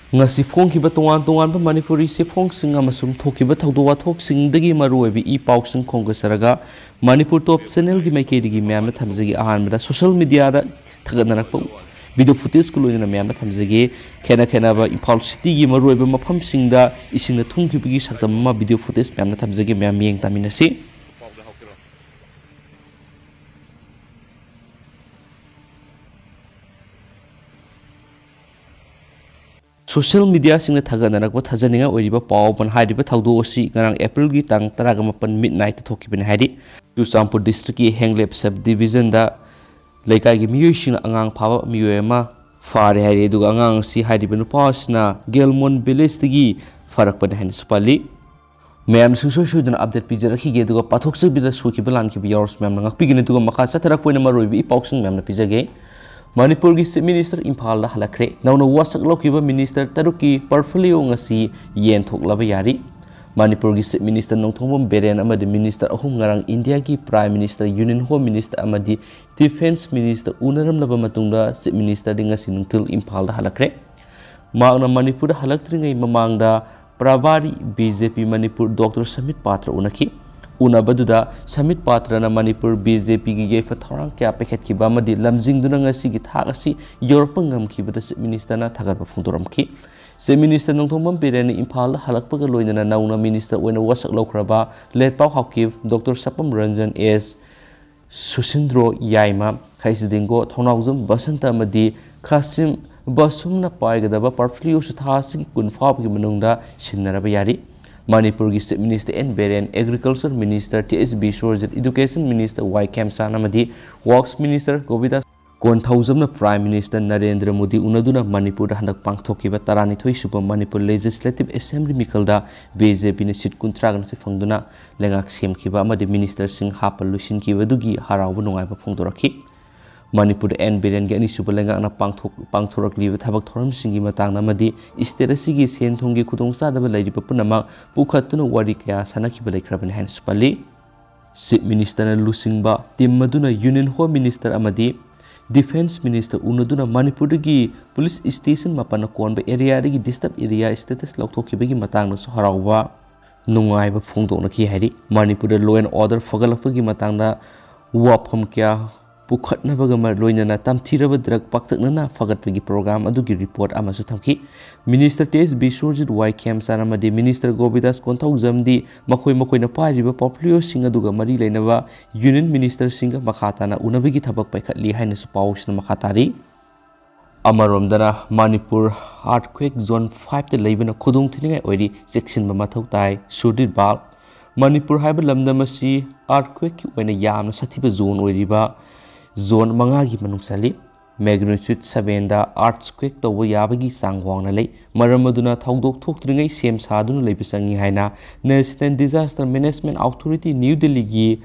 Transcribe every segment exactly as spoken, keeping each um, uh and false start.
ꯉꯁꯤ ꯐꯣꯡꯈꯤꯕ ꯇꯣꯉꯥꯟ ꯇꯣꯉꯥꯟꯕ ꯃꯅꯤꯄꯨꯔꯤ ꯆꯦꯐꯣꯡꯁꯤꯡ ꯑꯃꯁꯨꯡ ꯊꯣꯛꯈꯤꯕ ꯊꯧꯗꯣꯛ ꯋꯥꯊꯣꯛꯁꯤꯡꯗꯒꯤ ꯃꯔꯨꯑꯣꯏꯕ ꯏ ꯄꯥꯎꯁꯤꯡ ꯈꯣꯝꯒꯠꯆꯔꯒ ꯃꯅꯤꯄꯨꯔ ꯇꯣꯞ ꯆꯦꯅꯦꯜꯒꯤ ꯃꯥꯏꯀꯩꯗꯒꯤ ꯃꯌꯥꯝꯅ ꯊꯝꯖꯒꯦ꯫ ꯑꯍꯥꯟꯕꯗ ꯁꯣꯁꯤꯌꯦꯜ ꯃꯤꯗꯤꯌꯥꯗ ꯊꯥꯒꯠꯅꯔꯛꯄ ꯚꯤꯗꯤꯑꯣ ꯐꯨꯇꯦꯖꯀ ꯂꯣꯏꯅꯅ ꯃꯌꯥꯝꯅ ꯊꯝꯖꯒꯦ꯫ ꯈꯦꯠꯅ ꯈꯦꯠꯅꯕ ꯏꯝꯐꯥꯜ ꯁꯤꯇꯤꯒꯤ ꯃꯔꯨꯑꯣꯏꯕ ꯃꯐꯝꯁꯤꯡꯗ ꯏꯁꯤꯡꯅ ꯊꯨꯝꯈꯤꯕꯒꯤ ꯁꯛꯇꯝ ꯑꯃ ꯚꯤꯗꯤꯑꯣ ꯐꯨꯇꯦꯖ ꯃꯌꯥꯝꯅ ꯊꯝꯖꯒꯦ꯫ ꯃꯌꯥꯝ ꯃꯤꯠꯌꯦꯡ ꯇꯥꯃꯤꯟꯅꯁꯤ꯫ ꯁꯣꯁꯤꯌꯦꯜ ꯃꯤꯗꯤꯌꯥꯁꯤꯡꯅ ꯊꯥꯒꯠꯅꯔꯛꯄ ꯊꯥꯖꯅꯤꯡꯉꯥꯏ ꯑꯣꯏꯔꯤꯕ ꯄꯥꯎ ꯑꯃꯅ ꯍꯥꯏꯔꯤꯕ ꯊꯧꯗꯣꯛ ꯑꯁꯤ ꯉꯔꯥꯡ ꯑꯦꯄ꯭ꯔꯤꯜꯒꯤ ꯇꯥꯡ ꯇꯔꯥꯒ ꯃꯥꯄꯟ ꯃꯤꯗ ꯅꯥꯏꯠꯇ ꯊꯣꯛꯈꯤꯕꯅꯤ ꯍꯥꯏꯔꯤ꯫ ꯆꯨꯔꯆꯥꯟꯄꯨꯔ ꯗꯤꯁꯇ꯭ꯔꯤꯛꯀꯤ ꯍꯦꯡꯂꯦꯞ ꯁꯕ ꯗꯤꯕꯤꯖꯟꯗ ꯂꯩꯀꯥꯏꯒꯤ ꯃꯤꯑꯣꯏꯁꯤꯡꯅ ꯑꯉꯥꯡ ꯐꯥꯕ ꯃꯤꯑꯣꯏ ꯑꯃ ꯐꯥꯔꯦ ꯍꯥꯏꯔꯤ꯫ ꯑꯗꯨꯒ ꯑꯉꯥꯡ ꯑꯁꯤ ꯍꯥꯏꯔꯤꯕ ꯅꯨꯄꯥ ꯑꯁꯤꯅ ꯒꯦꯜꯃꯣꯟ ꯚꯤꯂꯦꯖꯇꯒꯤ ꯐꯥꯔꯛꯄꯅꯤ ꯍꯥꯏꯅꯁꯨ ꯄꯜꯂꯤ꯫ ꯃꯌꯥꯝ ꯁꯨꯡꯁꯣꯏ ꯁꯣꯏꯗꯅ ꯑꯞꯗꯦꯠ ꯄꯤꯖꯔꯛꯈꯤꯒꯦ꯫ ꯑꯗꯨꯒ ꯄꯥꯊꯣꯛꯆꯕꯤꯗ ꯁꯣꯏꯈꯤꯕ ꯂꯥꯟꯈꯤꯕ ꯌꯥꯎꯔꯁꯨ ꯃꯌꯥꯝꯅ ꯉꯥꯛꯄꯤꯒꯅꯤ꯫ ꯑꯗꯨꯒ ꯃꯈꯥ ꯆꯠꯊꯔꯛꯄ ꯑꯣꯏꯅ ꯃꯔꯨꯑꯣꯏꯕ ꯏ ꯄꯥꯎꯁꯤꯡ ꯃꯌꯥꯝꯅ ꯄꯤꯖꯒꯦ꯫ ꯃꯅꯤꯄꯨꯔꯒꯤ ꯆꯤꯐ ꯃꯤꯅꯤꯁꯇꯔ ꯏꯝꯐꯥꯜꯗ ꯍꯜꯂꯛꯈ꯭ꯔꯦ꯫ ꯅꯧꯅ ꯋꯥꯁꯛ ꯂꯧꯈꯤꯕ ꯃꯤꯅꯤꯁꯇꯔ ꯇꯔꯨꯛꯀꯤ ꯄꯣꯔꯠꯐꯣꯂꯤꯑꯣ ꯉꯁꯤ ꯌꯦꯟꯊꯣꯛꯂꯕ ꯌꯥꯔꯤ꯫ ꯃꯅꯤꯄꯨꯔꯒꯤ ꯆꯤꯐ ꯃꯤꯅꯤꯁꯇꯔ ꯅꯣꯡꯊꯣꯝꯕꯝ ꯕꯤꯔꯦꯟ ꯑꯃꯗꯤ ꯃꯤꯅꯤꯁꯇꯔ ꯑꯍꯨꯝ ꯉꯔꯥꯡ ꯏꯟꯗꯤꯌꯥꯒꯤ prime minister, union home minister ꯑꯃꯗꯤ ꯗꯤꯐꯦꯟꯁ ꯃꯤꯅꯤꯁꯇꯔ ꯎꯅꯔꯝꯂꯕ ꯃꯇꯨꯡꯗ ꯆꯤꯐ ꯃꯤꯅꯤꯁꯇꯔꯗꯤ ꯉꯁꯤ ꯅꯨꯡꯊꯤꯜ ꯏꯝꯐꯥꯜꯗ ꯍꯜꯂꯛꯈ꯭ꯔꯦ꯫ ꯃꯍꯥꯛꯅ ꯃꯅꯤꯄꯨꯔꯗ ꯍꯜꯂꯛꯇ꯭ꯔꯤꯉꯩ ꯃꯃꯥꯡꯗ ꯄ꯭ꯔꯚꯥꯔꯤ ꯕꯤ ꯖꯦ ꯄꯤ ꯃꯅꯤꯄꯨꯔ ꯗꯣꯛꯇꯔ ꯁꯃꯤꯠ ꯄꯥꯇ꯭ꯔ ꯎꯅꯈꯤ꯫ ꯎꯅꯕꯗꯨꯗ ꯁꯃꯤꯠ ꯄꯥꯇ꯭ꯔꯅ ꯃꯅꯤꯄꯨꯔ ꯕꯤ ꯖꯦ ꯄꯤꯒꯤ ꯌꯥꯏꯐ ꯊꯧꯔꯥꯡ ꯀꯌꯥ ꯄꯥꯏꯈꯠꯈꯤꯕ ꯑꯃꯗꯤ ꯂꯝꯖꯤꯡꯗꯨꯅ ꯉꯁꯤꯒꯤ ꯊꯥꯛ ꯑꯁꯤ ꯌꯧꯔꯛꯄ ꯉꯝꯈꯤꯕꯗ ꯆꯤꯐ ꯃꯤꯅꯤꯁꯇꯔꯅ ꯊꯥꯒꯠꯄ ꯐꯣꯡꯗꯣꯔꯝꯈꯤ꯫ ꯆꯤꯐ ꯃꯤꯅꯤꯁꯇꯔ ꯅꯣꯡꯊꯣꯝꯕꯝ ꯕꯤꯔꯦꯟꯅ ꯏꯝꯐꯥꯜꯗ ꯍꯜꯂꯛꯄꯒ ꯂꯣꯏꯅꯅ ꯅꯧꯅ ꯃꯤꯅꯤꯁꯇꯔ ꯑꯣꯏꯅ ꯋꯥꯁꯛ ꯂꯧꯈ꯭ꯔꯕ ꯂꯦꯠꯄꯥꯎ ꯍꯥꯎꯀꯤꯞ ꯗꯣꯛꯇꯔ ꯁꯄꯝ ꯔꯟꯖꯟ ꯑꯦꯁ ꯁꯨꯁꯤꯟꯗ꯭ꯔꯣ ꯌꯥꯏꯃ, ꯈꯩꯁꯤꯗꯤꯡꯒꯣ, ꯊꯧꯅꯥꯎꯖꯝ ꯕꯁꯟꯇ ꯑꯃꯗꯤ ꯈꯥꯁꯤꯝ ꯕꯁꯨꯝꯅ ꯄꯥꯏꯒꯗꯕ ꯄꯣꯔꯠꯐꯣꯂꯤꯑꯣꯁꯨ ꯊꯥ ꯑꯁꯤꯒꯤ ꯀꯨꯟ ꯐꯥꯎꯕꯒꯤ ꯃꯅꯨꯡꯗ ꯁꯤꯟꯅꯔꯕ ꯌꯥꯔꯤ꯫ ꯃꯅꯤꯄꯨꯔꯒꯤ chief minister N Biren, agriculture minister T H Biswajit, education minister Y Khemchand ꯑꯃꯗꯤ ꯋꯥꯔꯛꯁ ꯃꯤꯅꯤꯁꯇꯔ ꯒꯣꯕꯤꯟꯗꯥꯁ ꯀꯣꯟꯊꯧꯖꯝꯅ ꯄ꯭ꯔꯥꯏꯝ ꯃꯤꯅꯤꯁꯇꯔ ꯅꯔꯦꯟꯗ꯭ꯔ ꯃꯣꯗꯤ ꯎꯅꯗꯨꯅ ꯃꯅꯤꯄꯨꯔꯗ ꯍꯟꯗꯛ ꯄꯥꯡꯊꯣꯛꯈꯤꯕ ꯇꯔꯥꯅꯤꯊꯣꯏ ꯁꯨꯕ ꯃꯅꯤꯄꯨꯔ ꯂꯦꯖꯤꯁꯂꯦꯇꯤꯚ ꯑꯦꯁꯦꯝꯕ꯭ꯂꯤ ꯃꯤꯈꯜꯗ ꯕꯤ ꯖꯦ ꯄꯤꯅ ꯁꯤꯠ ꯀꯨꯟꯊ꯭ꯔꯥꯒ ꯅꯤꯊꯣꯏ ꯐꯪꯗꯨꯅ ꯂꯩꯉꯥꯛ ꯁꯦꯝꯈꯤꯕ ꯑꯃꯗꯤ ꯃꯤꯅꯤꯁꯇꯔꯁꯤꯡ ꯍꯥꯞꯄ ꯂꯣꯏꯁꯤꯟꯈꯤꯕꯗꯨꯒꯤ ꯍꯔꯥꯎꯕ ꯅꯨꯡꯉꯥꯏꯕ ꯐꯣꯡꯗꯣꯔꯛꯈꯤ꯫ ꯃꯅꯤꯄꯨꯔꯗ ꯑꯦꯟ ꯕꯤꯔꯦꯟꯒꯤ ꯑꯅꯤꯁꯨꯕ ꯂꯩꯉꯥꯛꯅ ꯄꯥꯡꯊꯣꯛ-, ꯄꯥꯡꯊꯣꯔꯛꯂꯤꯕ ꯊꯕꯛ ꯊꯧꯔꯝꯁꯤꯡꯒꯤ ꯃꯇꯥꯡꯗ ꯑꯃꯗꯤ ꯁ꯭ꯇꯦꯠ ꯑꯁꯤꯒꯤ ꯁꯦꯟ ꯊꯨꯝꯒꯤ ꯈꯨꯗꯣꯡꯆꯥꯗꯕ ꯂꯩꯔꯤꯕ ꯄꯨꯝꯅꯃꯛ ꯄꯨꯈꯠꯇꯨꯅ ꯋꯥꯔꯤ ꯀꯌꯥ ꯁꯥꯟꯅꯈꯤꯕ ꯂꯩꯈ꯭ꯔꯕꯅꯤ ꯍꯥꯏꯅꯁꯨ ꯄꯜꯂꯤ꯫ ꯆꯤꯐ ꯃꯤꯅꯤꯁꯇꯔꯅ ꯂꯨꯆꯤꯡꯕ ꯇꯤꯝ ꯑꯗꯨꯅ ꯌꯨꯅꯤꯌꯟ ꯍꯣꯝ ꯃꯤꯅꯤꯁꯇꯔ ꯑꯃꯗꯤ Defence Minister ꯎꯅꯗꯨꯅ ꯃꯅꯤꯄꯨꯔꯗꯒꯤ police station ꯃꯥꯄꯟꯅ ꯀꯣꯟꯕ areaꯗꯒꯤ disturb area status ꯂꯧꯊꯣꯛꯈꯤꯕꯒꯤ ꯃꯇꯥꯡꯗꯁꯨ ꯍꯔꯥꯎꯕ ꯅꯨꯡꯉꯥꯏꯕ ꯐꯣꯡꯗꯣꯛꯅꯈꯤ ꯍꯥꯏꯔꯤ꯫ ꯃꯅꯤꯄꯨꯔꯗ law and order ꯐꯒꯠꯂꯛꯄꯒꯤ ꯃꯇꯥꯡꯗ ꯋꯥꯐꯝ ꯀꯌꯥ ꯄꯨꯈꯠꯅꯕꯒ ꯃ-, ꯂꯣꯏꯅꯅ ꯇꯝꯊꯤꯔꯕ drug ꯄꯥꯛꯇꯛꯅꯅ ꯐꯒꯠꯄꯒꯤ program ꯑꯗꯨꯒꯤ report ꯑꯃꯁꯨ ꯊꯝꯈꯤ꯫ Minister ꯇꯦꯖ ꯕꯤꯁ꯭ꯋꯔꯖꯤꯠ ꯋꯥꯏ ꯈꯦꯝꯆꯥꯟ ꯑꯃꯗꯤ Minister ꯒꯣꯕꯤꯟꯗꯥꯁ ꯀꯣꯟꯊꯧꯖꯝꯗꯤ ꯃꯈꯣꯏ ꯃꯈꯣꯏꯅ ꯄꯥꯏꯔꯤꯕ portfolioꯁꯤꯡ ꯑꯗꯨꯒ ꯃꯔꯤ ꯂꯩꯅꯕ Union Ministerꯁꯤꯡꯒ ꯃꯈꯥ ꯇꯥꯅ ꯎꯅꯕꯒꯤ ꯊꯕꯛ ꯄꯥꯏꯈꯠꯂꯤ ꯍꯥꯏꯅꯁꯨ ꯄꯥꯎꯁꯤꯅ ꯃꯈꯥ ꯇꯥꯔꯤ꯫ ꯑꯃꯔꯣꯝꯗꯅ ꯃꯅꯤꯄꯨꯔ earthquake zone fiveꯇ ꯂꯩꯕꯅ ꯈꯨꯗꯣꯡ ꯊꯤꯅꯤꯡꯉꯥꯏ ꯑꯣꯏꯔꯤ, ꯆꯦꯛꯁꯤꯟꯕ ꯃꯊꯧ ꯇꯥꯏ, ꯁꯨꯔꯗꯤꯔ ꯕꯥꯜ꯫ ꯃꯅꯤꯄꯨꯔ ꯍꯥꯏꯕ ꯂꯝꯗꯝ ꯑꯁꯤ earthquakeꯀꯤ ꯑꯣꯏꯅ ꯌꯥꯝꯅ ꯁꯥꯊꯤꯕ zone ꯑꯣꯏꯔꯤꯕ zone ꯃꯉꯥꯒꯤ ꯃꯅꯨꯡ ꯆꯜꯂꯤ꯫ Magnitude sevenꯗ earthquake ꯇꯧꯕ ꯌꯥꯕꯒꯤ ꯆꯥꯡ ꯋꯥꯡꯅ ꯂꯩ꯫ ꯃꯔꯝ ꯑꯗꯨꯅ ꯊꯧꯗꯣꯛ ꯊꯣꯛꯇ꯭ꯔꯤꯉꯩ ꯁꯦꯝ ꯁꯥꯗꯨꯅ ꯂꯩꯕ ꯆꯪꯏ ꯍꯥꯏꯅ National Disaster Management Authority New Delhiꯒꯤ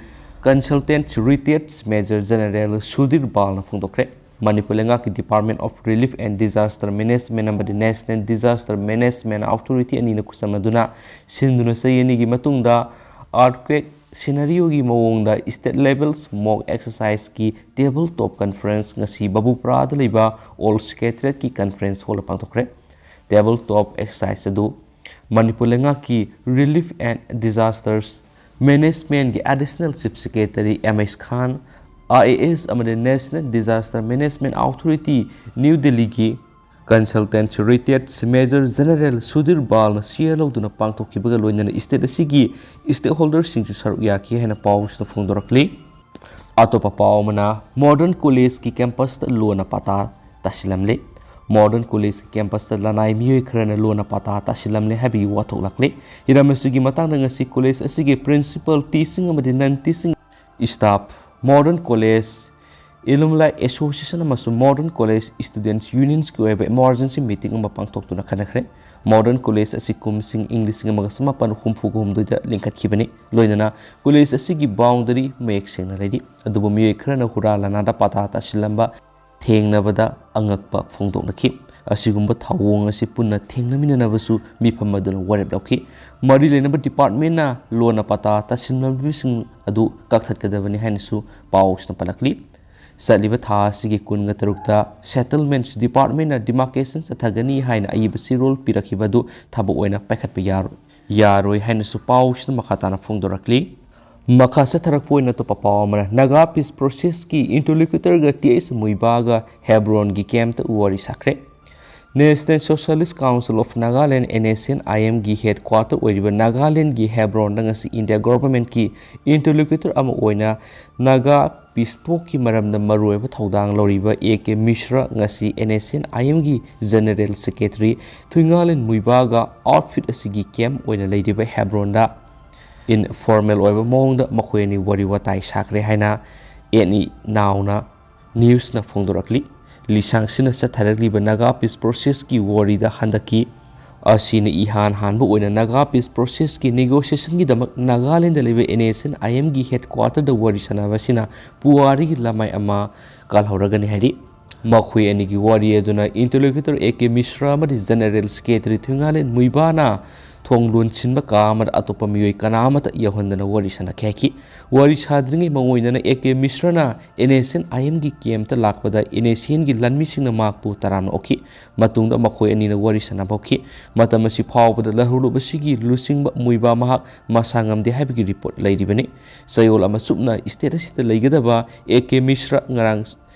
consultant retired Major General ꯁꯨꯔꯗꯤꯔ ꯕꯥꯜꯅ ꯐꯣꯡꯗꯣꯛꯈ꯭ꯔꯦ꯫ Manipur ꯂꯩꯉꯥꯛꯀꯤ Department of Relief and Disaster Management ꯑꯃꯗꯤ National Disaster Management Authority ꯑꯅꯤꯅ ꯈꯨꯠꯁꯝꯅꯗꯨꯅ ꯁꯤꯟꯗꯨꯅ ꯆꯍꯤ ꯑꯅꯤꯒꯤ ꯃꯇꯨꯡꯗ earthquake scenarioꯒꯤ ꯃꯑꯣꯡꯗ state level mock exerciseꯀꯤ table top conference ꯉꯁꯤ ꯕꯕꯨꯄꯨꯔꯥꯗ ꯂꯩꯕ Old Secretariatꯀꯤ conference hallꯗ ꯄꯥꯡꯊꯣꯛꯈ꯭ꯔꯦ꯫ Table top exercise ꯑꯗꯨ ꯃꯅꯤꯄꯨꯔ ꯂꯩꯉꯥꯛꯀꯤ Relief and Disasters Managementꯀꯤ Additional Chief Secretary M H Khan, I A S ꯑꯃꯗꯤ National Disaster Management Authority New Delhiꯒꯤ consultant retired Major General Sudhir ꯕꯥꯜꯅ chair ꯂꯧꯗꯨꯅ ꯄꯥꯡꯊꯣꯛꯈꯤꯕꯒ ꯂꯣꯏꯅꯅ state ꯑꯁꯤꯒꯤ stakeholderꯁꯤꯡꯁꯨ ꯁꯔꯨꯛ ꯌꯥꯈꯤ ꯍꯥꯏꯅ ꯄꯥꯎꯁꯤꯗ ꯐꯣꯡꯗꯣꯔꯛꯂꯤ꯫ ꯑꯇꯣꯞꯄ ꯄꯥꯎ ꯑꯃꯅ, Modern Collegeꯀꯤ campusꯇ ꯂꯣꯟꯅ ꯄꯥꯇꯥ ꯇꯥꯁꯤꯜꯂꯝꯂꯦ꯫ Modern Collegeꯀꯤ campusꯇ ꯂꯅꯥꯏ ꯃꯤꯑꯣꯏ ꯈꯔꯅ ꯂꯣꯟꯅ ꯄꯥꯇꯥ ꯇꯥꯁꯤꯜꯂꯝꯂꯦ ꯍꯥꯏꯕꯒꯤ ꯋꯥꯊꯣꯛ ꯂꯥꯛꯂꯦ꯫ ꯍꯤꯔꯝ ꯑꯁꯤꯒꯤ ꯃꯇꯥꯡꯗ ꯉꯁꯤ college ꯑꯁꯤꯒꯤ principal, teaching ꯑꯃꯗꯤ non teaching staff, Modern College Alumni Association ꯑꯃꯁꯨꯡ Modern College Students Unionsꯀꯤ ꯑꯣꯏꯕ emergency meeting ꯑꯃ ꯄꯥꯡꯊꯣꯛꯇꯨꯅ ꯈꯟꯅꯈ꯭ꯔꯦ꯫ Modern College ꯑꯁꯤ ꯀꯨꯝꯁꯤꯡ ꯏꯪ ꯂꯤꯁꯤꯡ ꯑꯃꯒ ꯆꯃꯥꯄꯟ ꯍꯨꯝꯐꯨꯒ ꯍꯨꯝꯗꯣꯏꯗ ꯂꯤꯡꯈꯠꯈꯤꯕꯅꯤ꯫ ꯂꯣꯏꯅꯅ college ꯑꯁꯤꯒꯤ boundary ꯃꯌꯦꯛ ꯁꯦꯡꯅ ꯂꯩꯔꯤ꯫ ꯑꯗꯨꯕꯨ ꯃꯤꯑꯣꯏ ꯈꯔꯅ ꯍꯨꯔꯥ ꯂꯅꯥꯗ ꯄꯥꯇꯥ ꯇꯥꯁꯤꯜꯂꯝꯕ ꯊꯦꯡꯅꯕꯗ ꯑꯉꯛꯄ ꯐꯣꯡꯗꯣꯛꯅꯈꯤ꯫ ꯑꯁꯤꯒꯨꯝꯕ ꯊꯧꯑꯣꯡ ꯑꯁꯤ ꯄꯨꯟꯅ ꯊꯦꯡꯅꯃꯤꯟꯅꯅꯕꯁꯨ ꯃꯤꯐꯝ ꯑꯗꯨꯅ ꯋꯥꯔꯦꯞ ꯂꯧꯈꯤ꯫ ꯃꯔꯤ ꯂꯩꯅꯕ departmentꯅ ꯂꯣꯟꯅ ꯄꯥꯇꯥ ꯇꯥꯁꯤꯟꯂꯝꯂꯤꯕꯁꯤꯡ ꯑꯗꯨ ꯀꯛꯊꯠꯀꯗꯕꯅꯤ ꯍꯥꯏꯅꯁꯨ ꯄꯥꯎꯁꯤꯅ ꯄꯜꯂꯛꯂꯤ꯫ ꯆꯠꯂꯤꯕ ꯊꯥ ꯑꯁꯤꯒꯤ ꯀꯨꯟꯒ ꯇꯔꯨꯛꯇ Settlements Departmentꯅ demarcation ꯆꯠꯊꯒꯅꯤ ꯍꯥꯏꯅ ꯑꯏꯕ ꯆꯦꯔꯣꯜ ꯄꯤꯔꯛꯈꯤꯕ ꯑꯗꯨ ꯊꯕꯛ ꯑꯣꯏꯅ ꯄꯥꯏꯈꯠꯄ ꯌꯥꯔꯣꯏ, ꯌꯥꯔꯣꯏ ꯍꯥꯏꯅꯁꯨ ꯄꯥꯎꯁꯤꯅ ꯃꯈꯥ ꯇꯥꯅ ꯐꯣꯡꯗꯣꯔꯛꯂꯤ꯫ ꯃꯈꯥ ꯆꯠꯊꯔꯛꯄ ꯑꯣꯏꯅ ꯑꯇꯣꯞꯄ ꯄꯥꯎ ꯑꯃꯅ, Naga Peace Processꯀꯤ interlocutorꯒ T H ꯃꯨꯏꯕꯥꯒ ꯍꯦꯕ꯭ꯔꯣꯟꯒꯤ campꯇ ꯋꯥꯔꯤ ꯁꯥꯈ꯭ꯔꯦ꯫ National Socialist Council of Nagaland, NSCN-IMꯒꯤ headquarter ꯑꯣꯏꯔꯤꯕ ꯅꯥꯒꯥꯂꯦꯟꯒꯤ ꯍꯦꯕ꯭ꯔꯣꯟꯗ ꯉꯁꯤ India governmentꯀꯤ interlocutor ꯑꯃ ꯑꯣꯏꯅ Naga peace talkꯀꯤ ꯃꯔꯝꯗ ꯃꯔꯨꯑꯣꯏꯕ ꯊꯧꯗꯥꯡ ꯂꯧꯔꯤꯕ A K Mishra ꯉꯁꯤ NSCN-IMꯒꯤ general secretary ꯊꯨꯏꯉꯥꯂꯦꯟ ꯃꯨꯏꯕꯥꯒ outfit ꯑꯁꯤꯒꯤ camp ꯑꯣꯏꯅ ꯂꯩꯔꯤꯕ ꯍꯦꯕ꯭ꯔꯣꯟꯗ informal ꯑꯣꯏꯕ ꯃꯑꯣꯡꯗ ꯃꯈꯣꯏ ꯑꯅꯤ ꯋꯥꯔꯤ ꯋꯥꯇꯥꯏ ꯁꯥꯈ꯭ꯔꯦ ꯍꯥꯏꯅ ꯑꯦꯟ ꯏ ꯅꯥꯎꯅ newsꯅ ꯐꯣꯡꯗꯣꯔꯛꯂꯤ꯫ ꯂꯤꯁꯥꯡꯁꯤꯟꯅ ꯆꯠꯊꯔꯛꯂꯤꯕ Naga peace processꯀꯤ ꯋꯥꯔꯤꯗ ꯍꯟꯗꯛꯀꯤ ꯑꯁꯤꯅ ꯏꯍꯥꯟ ꯍꯥꯟꯕ ꯑꯣꯏꯅ Naga peace processꯀꯤ negotiationꯒꯤꯗꯃꯛ ꯅꯥꯒꯥꯂꯦꯟꯗ ꯂꯩꯕ NSCN-IMꯒꯤ headquarterꯗ ꯋꯥꯔꯤ ꯁꯥꯟꯅꯕ ꯑꯁꯤꯅ ꯄꯨꯋꯥꯔꯤꯒꯤ ꯂꯃꯥꯏ ꯑꯃ ꯀꯜꯍꯧꯔꯒꯅꯤ ꯍꯥꯏꯔꯤ꯫ ꯃꯈꯣꯏ ꯑꯅꯤꯒꯤ ꯋꯥꯔꯤ ꯑꯗꯨꯅ interlocutor A K Mishra ꯑꯃꯗꯤ general secretary ꯊꯨꯏꯉꯥꯂꯦꯟ ꯃꯨꯏꯕꯥꯅ ꯊꯣꯡ ꯂꯣꯟꯁꯤꯟꯕ ꯀꯥ ꯑꯃꯗ ꯑꯇꯣꯞꯄ ꯃꯤꯑꯣꯏ ꯀꯅꯥ ꯑꯃꯠꯇ ꯌꯥꯎꯍꯟꯗꯅ ꯋꯥꯔꯤ ꯁꯥꯟꯅꯈꯤ ꯍꯥꯏꯈꯤ꯫ ꯋꯥꯔꯤ ꯁꯥꯗ꯭ꯔꯤꯉꯩ ꯃꯉꯣꯏꯗꯅ A K Mishraꯅ NSCN-IMꯒꯤ campꯇ ꯂꯥꯛꯄꯗ NSCNꯒꯤ ꯂꯥꯟꯃꯤꯁꯤꯡꯅ ꯃꯍꯥꯛꯄꯨ ꯇꯔꯥꯝꯅ ꯑꯣꯛꯈꯤ꯫ ꯃꯇꯨꯡꯗ ꯃꯈꯣꯏ ꯑꯅꯤꯅ ꯋꯥꯔꯤ ꯁꯥꯟꯅꯕ ꯍꯧꯈꯤ꯫ ꯃꯇꯝ ꯑꯁꯤ ꯐꯥꯎꯕꯗ ꯂꯍꯧꯂꯨꯞ ꯑꯁꯤꯒꯤ ꯂꯨꯆꯤꯡꯕ ꯃꯨꯏꯕꯥ ꯃꯍꯥꯛ ꯃꯁꯥ ꯉꯝꯗꯦ ꯍꯥꯏꯕꯒꯤ report ꯂꯩꯔꯤꯕꯅꯤ꯫ ꯆꯌꯣꯜ ꯑꯃ ꯆꯨꯞꯅ state ꯑꯁꯤꯗ ꯂꯩꯒꯗꯕ A K Mishra ꯉꯔꯥꯡ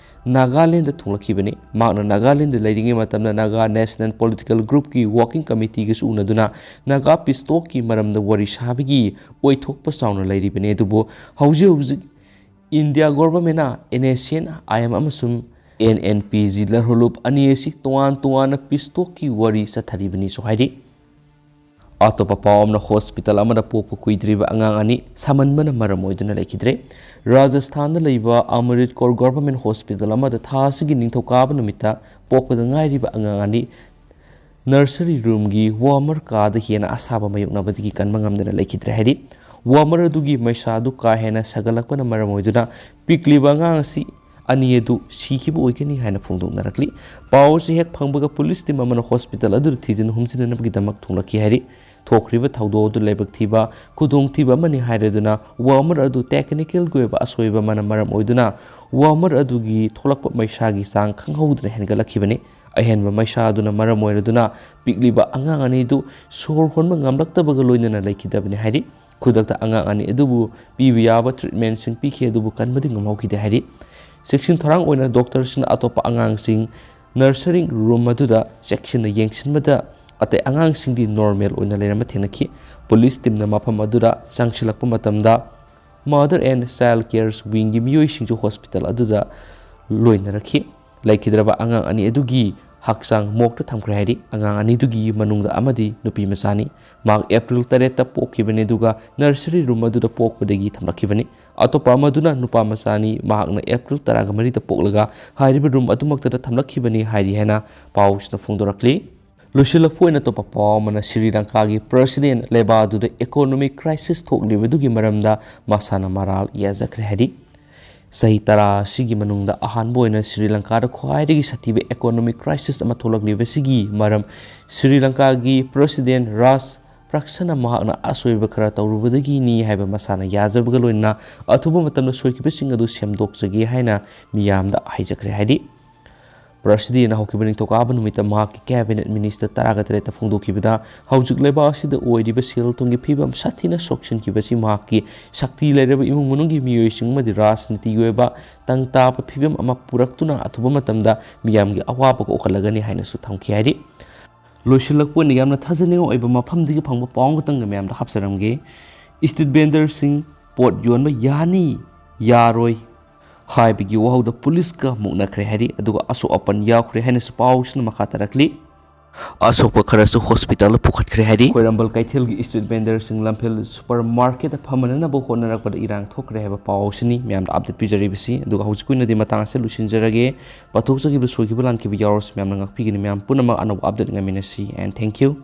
ꯅꯥꯒꯥꯂꯦꯟꯗ ꯊꯨꯡꯂꯛꯈꯤꯕꯅꯤ꯫ ꯃꯍꯥꯛꯅ ꯅꯥꯒꯥꯂꯦꯟꯗ ꯂꯩꯔꯤꯉꯩ ꯃꯇꯝꯗ Naga National Political Groupꯀꯤ working committeeꯒꯁꯨ ꯎꯅꯗꯨꯅ Naga peace talkꯀꯤ ꯃꯔꯝꯗ ꯋꯥꯔꯤ ꯁꯥꯕꯒꯤ ꯑꯣꯏꯊꯣꯛꯄ ꯆꯥꯎꯅ ꯂꯩꯔꯤꯕꯅꯤ꯫ ꯑꯗꯨꯕꯨ ꯍꯧꯖꯤꯛ ꯍꯧꯖꯤꯛ India governmentꯅ NSCN-IM ꯑꯃꯁꯨꯡ NNPG ꯂꯍꯧꯂꯨꯞ ꯑꯅꯤ ꯑꯁꯤ ꯇꯣꯉꯥꯟ ꯇꯣꯉꯥꯟꯅ peace talkꯀꯤ ꯋꯥꯔꯤ ꯆꯠꯊꯔꯤꯕꯅꯤꯁꯨ ꯍꯥꯏꯔꯤ꯫ ꯑꯇꯣꯞꯄ ꯄꯥꯎ ꯑꯃꯅ, hospital ꯑꯃꯗ ꯄꯣꯛꯄ ꯀꯨꯏꯗ꯭ꯔꯤꯕ ꯑꯉꯥꯡ ꯑꯅꯤ ꯁꯥꯃꯟꯕꯅ ꯃꯔꯝ ꯑꯣꯏꯗꯨꯅ ꯂꯩꯈꯤꯗ꯭ꯔꯦ꯫ ꯔꯥꯖꯁꯊꯥꯟꯗ ꯂꯩꯕ ꯑꯃꯔꯤꯠ ꯀꯧꯔ government hospital ꯑꯃꯗ ꯊꯥ ꯑꯁꯤꯒꯤ ꯅꯤꯡꯊꯧꯀꯥꯕ ꯅꯨꯃꯤꯠꯇ ꯄꯣꯛꯄꯗ ꯉꯥꯏꯔꯤꯕ ꯑꯉꯥꯡ ꯑꯅꯤ nursery roomꯒꯤ warmer ꯀꯥꯗ ꯍꯦꯟꯅ ꯑꯁꯥꯕ ꯃꯥꯌꯣꯛꯅꯕꯗꯒꯤ ꯀꯟꯕ ꯉꯝꯗꯅ ꯂꯩꯈꯤꯗ꯭ꯔꯦ ꯍꯥꯏꯔꯤ꯫ Warmer ꯑꯗꯨꯒꯤ ꯃꯩꯁꯥ ꯑꯗꯨ ꯀꯥ ꯍꯦꯟꯅ ꯁꯥꯒꯠꯂꯛꯄꯅ ꯃꯔꯝ ꯑꯣꯏꯗꯨꯅ ꯄꯤꯛꯂꯤꯕ ꯑꯉꯥꯡ ꯑꯁꯤ ꯑꯅꯤ ꯑꯗꯨ ꯁꯤꯈꯤꯕ ꯑꯣꯏꯒꯅꯤ ꯍꯥꯏꯅ ꯐꯣꯡꯗꯣꯛꯅꯔꯛꯂꯤ꯫ ꯄꯥꯎ ꯑꯁꯤ ꯍꯦꯛ ꯐꯪꯕꯒ police team ꯑꯃꯅ hospital ꯑꯗꯨꯗ ꯊꯤꯖꯤꯟ ꯍꯨꯝꯖꯤꯟꯅꯅꯕꯒꯤꯗꯃꯛ ꯊꯨꯡꯂꯛꯈꯤ ꯍꯥꯏꯔꯤ꯫ ꯊꯣꯛꯈ꯭ꯔꯤꯕ ꯊꯧꯗꯣꯛ ꯑꯗꯨ ꯂꯥꯏꯕꯛ ꯊꯤꯕ ꯈꯨꯗꯣꯡꯊꯤꯕ ꯑꯃꯅꯤ ꯍꯥꯏꯔꯗꯨꯅ warmer ꯑꯗꯨ technicalꯒꯤ ꯑꯣꯏꯕ ꯑꯁꯣꯏꯕ ꯑꯃꯅ ꯃꯔꯝ ꯑꯣꯏꯗꯨꯅ warmer ꯑꯗꯨꯒꯤ ꯊꯣꯛꯂꯛꯄ ꯃꯩꯁꯥꯒꯤ ꯆꯥꯡ ꯈꯪꯍꯧꯗꯅ ꯍꯦꯟꯒꯠꯂꯛꯈꯤꯕꯅꯤ꯫ ꯑꯍꯦꯟꯕ ꯃꯩꯁꯥ ꯑꯗꯨꯅ ꯃꯔꯝ ꯑꯣꯏꯔꯗꯨꯅ ꯄꯤꯛꯂꯤꯕ ꯑꯉꯥꯡ ꯑꯅꯤꯗꯨ ꯁꯣꯔ ꯍꯣꯟꯕ ꯉꯝꯂꯛꯇꯕꯒ ꯂꯣꯏꯅꯅ ꯂꯩꯈꯤꯗꯕꯅꯤ ꯍꯥꯏꯔꯤ꯫ ꯈꯨꯗꯛꯇ ꯑꯉꯥꯡ ꯑꯅꯤ ꯑꯗꯨꯕꯨ ꯄꯤꯕ ꯌꯥꯕ treatmentꯁꯤꯡ ꯄꯤꯈꯤ, ꯑꯗꯨꯕꯨ ꯀꯟꯕꯗꯤ ꯉꯝꯍꯧꯈꯤꯗꯦ ꯍꯥꯏꯔꯤ꯫ ꯆꯦꯛꯁꯤꯟ ꯊꯧꯔꯥꯡ ꯑꯣꯏꯅ doctorꯁꯤꯡꯅ ꯑꯇꯣꯞꯄ ꯑꯉꯥꯡꯁꯤꯡ nursery room ꯑꯗꯨꯗ ꯆꯦꯛꯁꯤꯟꯅ ꯌꯦꯡꯁꯤꯟꯕꯗ ꯑꯇꯩ ꯑꯉꯥꯡꯁꯤꯡꯗꯤ normal ꯑꯣꯏꯅ ꯂꯩꯔꯝꯕ ꯊꯦꯡꯅꯈꯤ꯫ Police teamꯅ ꯃꯐꯝ ꯑꯗꯨꯗ ꯆꯪꯁꯤꯜꯂꯛꯄ ꯃꯇꯝꯗ Mother and Child Care Wingꯒꯤ ꯃꯤꯑꯣꯏꯁꯤꯡꯁꯨ hospital ꯑꯗꯨꯗ ꯂꯣꯏꯅꯔꯛꯈꯤ꯫ ꯂꯩꯈꯤꯗ꯭ꯔꯕ ꯑꯉꯥꯡ ꯑꯅꯤ ꯑꯗꯨꯒꯤ ꯍꯛꯆꯥꯡ morgueꯇ ꯊꯝꯈ꯭ꯔꯦ ꯍꯥꯏꯔꯤ꯫ ꯑꯉꯥꯡ ꯑꯅꯤꯗꯨꯒꯤ ꯃꯅꯨꯡꯗ ꯑꯃꯗꯤ ꯅꯨꯄꯤ ꯃꯆꯥꯅꯤ꯫ ꯃꯍꯥꯛ April ꯇꯔꯦꯠꯇ ꯄꯣꯛꯈꯤꯕꯅꯤ, ꯑꯗꯨꯒ nursery room ꯑꯗꯨꯗ ꯄꯣꯛꯄꯗꯒꯤ ꯊꯝꯂꯛꯈꯤꯕꯅꯤ꯫ ꯑꯇꯣꯞꯄ ꯑꯃꯗꯨꯅ ꯅꯨꯄꯥ ꯃꯆꯥꯅꯤ, ꯃꯍꯥꯛꯅ April ꯇꯔꯥꯒ ꯃꯔꯤꯗ ꯄꯣꯛꯂꯒ ꯍꯥꯏꯔꯤꯕ room ꯑꯗꯨꯃꯛꯇꯗ ꯊꯝꯂꯛꯈꯤꯕꯅꯤ ꯍꯥꯏꯔꯤ ꯍꯥꯏꯅ ꯄꯥꯎꯁꯤꯅ ꯐꯣꯡꯗꯣꯔꯛꯂꯤ꯫ ꯂꯣꯏꯁꯤꯜꯂꯛꯄ ꯑꯣꯏꯅ ꯑꯇꯣꯞꯄ ꯄꯥꯎ ꯑꯃꯅ ꯁ꯭ꯔꯤ ꯂꯪꯀꯥꯒꯤ president ꯂꯩꯕꯥꯛ ꯑꯗꯨꯗ economic crisis ꯊꯣꯛꯂꯤꯕꯗꯨꯒꯤ ꯃꯔꯝꯗ ꯃꯁꯥꯅ ꯃꯔꯥꯜ ꯌꯥꯖꯈ꯭ꯔꯦ ꯍꯥꯏꯔꯤ꯫ ꯆꯍꯤ ꯇꯔꯥ ꯑꯁꯤꯒꯤ ꯃꯅꯨꯡꯗ ꯑꯍꯥꯟꯕ ꯑꯣꯏꯅ ꯁ꯭ꯔꯤ ꯂꯪꯀꯥꯗ ꯈ꯭ꯋꯥꯏꯗꯒꯤ ꯁꯥꯊꯤꯕ economic crisis ꯑꯃ ꯊꯣꯛꯂꯛꯂꯤꯕꯁꯤꯒꯤ ꯃꯔꯝ ꯁ꯭ꯔꯤ ꯂꯪꯀꯥꯒꯤ president ꯔꯥꯖ ꯄ꯭ꯔꯛꯁꯅ ꯃꯍꯥꯛꯅ ꯑꯁꯣꯏꯕ ꯈꯔ ꯇꯧꯔꯨꯕꯗꯒꯤꯅꯤ ꯍꯥꯏꯕ ꯃꯁꯥꯅ ꯌꯥꯖꯕꯒ ꯂꯣꯏꯅꯅ ꯑꯊꯨꯕ ꯃꯇꯝꯗ ꯁꯣꯏꯈꯤꯕꯁꯤꯡ ꯑꯗꯨ ꯁꯦꯝꯗꯣꯛꯆꯒꯦ ꯍꯥꯏꯅ ꯃꯤꯌꯥꯝꯗ ꯍꯥꯏꯖꯈ꯭ꯔꯦ ꯍꯥꯏꯔꯤ꯫ ꯄ꯭ꯔꯁꯤꯗꯦꯟꯅ ꯍꯧꯈꯤꯕ ꯅꯤꯡꯊꯧꯀꯥꯕ ꯅꯨꯃꯤꯠꯇ ꯃꯍꯥꯛꯀꯤ cabinet minister ꯇꯔꯥꯒ ꯇꯔꯦꯠꯇ ꯐꯣꯡꯗꯣꯛꯈꯤꯕꯗ, ꯍꯧꯖꯤꯛ ꯂꯩꯕꯥꯛ ꯑꯁꯤꯗ ꯑꯣꯏꯔꯤꯕ ꯁꯦꯜ ꯊꯨꯝꯒꯤ ꯐꯤꯕꯝ ꯁꯥꯊꯤꯅ ꯁꯣꯛꯆꯤꯟꯈꯤꯕꯁꯤ ꯃꯍꯥꯛꯀꯤ ꯁꯛꯇꯤ ꯂꯩꯔꯕ ꯏꯃꯨꯡ ꯃꯅꯨꯡꯒꯤ ꯃꯤꯑꯣꯏꯁꯤꯡ ꯑꯃꯗꯤ ꯔꯥꯖꯅꯤꯇꯤꯒꯤ ꯑꯣꯏꯕ ꯇꯪ ꯇꯥꯕ ꯐꯤꯕꯝ ꯑꯃ ꯄꯨꯔꯛꯇꯨꯅ ꯑꯊꯨꯕ ꯃꯇꯝꯗ ꯃꯤꯌꯥꯝꯒꯤ ꯑꯋꯥꯕ ꯀꯣꯛꯍꯜꯂꯒꯅꯤ ꯍꯥꯏꯅꯁꯨ ꯊꯝꯈꯤ ꯍꯥꯏꯔꯤ꯫ ꯂꯣꯏꯁꯤꯜꯂꯛꯄ ꯑꯣꯏꯅ ꯌꯥꯝꯅ ꯊꯥꯖꯅꯤꯡꯉꯥꯏ ꯑꯣꯏꯕ ꯃꯐꯝꯗꯒꯤ ꯐꯪꯕ ꯄꯥꯎ ꯑꯃꯈꯛꯇꯪꯒ ꯃꯌꯥꯝꯗ ꯍꯥꯞꯆꯔꯝꯒꯦ꯫ Street vendorꯁꯤꯡ ꯄꯣꯠ ꯌꯣꯟꯕ ꯌꯥꯅꯤ, ꯌꯥꯔꯣꯏ ꯍꯥꯏꯕꯒꯤ ꯋꯥꯍꯧꯗ ꯄꯨꯂꯤꯁꯀ ꯃꯨꯛꯅꯈ꯭ꯔꯦ ꯍꯥꯏꯔꯤ, ꯑꯗꯨꯒ ꯑꯁꯣꯛ ꯑꯄꯟ ꯌꯥꯎꯈ꯭ꯔꯦ ꯍꯥꯏꯅꯁꯨ ꯄꯥꯎꯁꯤꯅ ꯃꯈꯥ ꯇꯥꯔꯛꯂꯤ꯫ ꯑꯁꯣꯛꯄ ꯈꯔꯁꯨ hospitalꯗ ꯄꯨꯈꯠꯈ꯭ꯔꯦ ꯍꯥꯏꯔꯤ꯫ ꯈ꯭ꯋꯥꯏꯔꯝꯕꯟ ꯀꯩꯊꯦꯜꯒꯤ street vendorꯁꯤꯡ ꯂꯝꯐꯦꯜ supermarketꯇ ꯐꯝꯍꯟꯅꯅꯕ ꯍꯣꯠꯅꯔꯛꯄꯗ ꯏꯔꯥꯡ ꯊꯣꯛꯈ꯭ꯔꯦ ꯍꯥꯏꯕ ꯄꯥꯎꯁꯤꯅꯤ ꯃꯌꯥꯝꯗ update ꯄꯤꯖꯔꯤꯕꯁꯤ꯫ ꯑꯗꯨꯒ ꯍꯧꯖꯤꯛꯀꯤ ꯑꯣꯏꯅꯗꯤ ꯃꯇꯥꯡ ꯑꯁꯤꯗ ꯂꯣꯏꯁꯤꯟꯖꯔꯒꯦ꯫ ꯄꯥꯊꯣꯛꯆꯈꯤꯕ ꯁꯣꯏꯈꯤꯕ ꯂꯥꯟꯈꯤꯕ ꯌꯥꯎꯔꯁꯨ ꯃꯌꯥꯝꯅ ꯉꯥꯛꯄꯤꯒꯅꯤ꯫ ꯃꯌꯥꯝ ꯄꯨꯝꯅꯃꯛ ꯑꯅꯧꯕ update ꯉꯥꯏꯃꯤꯟꯅꯁꯤ, and thank you꯫